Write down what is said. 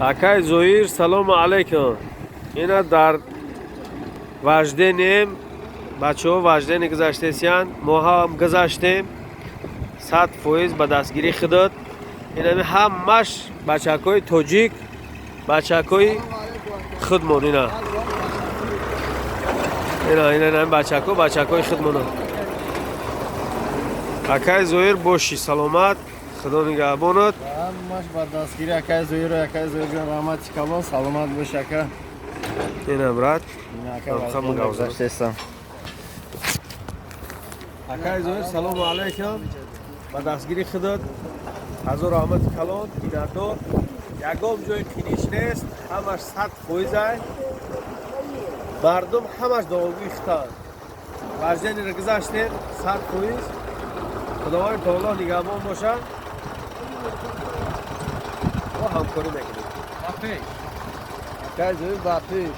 Акай Зоир, салому алайкум. Ина дар вождением бачаҳо вождение гузаштесиянд, мо ҳам гузаштем, 100% ба дастгирӣ худот. Инами ҳамаш бачакҳои тоҷик, бачакҳои худмон. Ина, ина, ина, ина бачакҳо, бачакҳои худмона. Акай Зоир, бошӣ саломат, Худо нигаҳбонат. Ҳамаш ба дастгири акай Зоиру. Акай Зоирҷон, раҳмати калон, саломат бош, ака. Ина, брат. Ина, ака. Ҳама Вождение гавза. гузаштестам. Акай Зоир, салому алайкум. Ба дастгири худот ҳазор раҳмати калон, миннатдор. Ягон ҷои қиниш нест, ҳамаш 100%-ай. Мардум ҳамаш дуогӯи хитанд. Вождениеро гузаштем, 100%. Худованди таоло нигаҳбон бошад, мо ҳамкорӣ мекунем. Акай Зоир, ба пеш.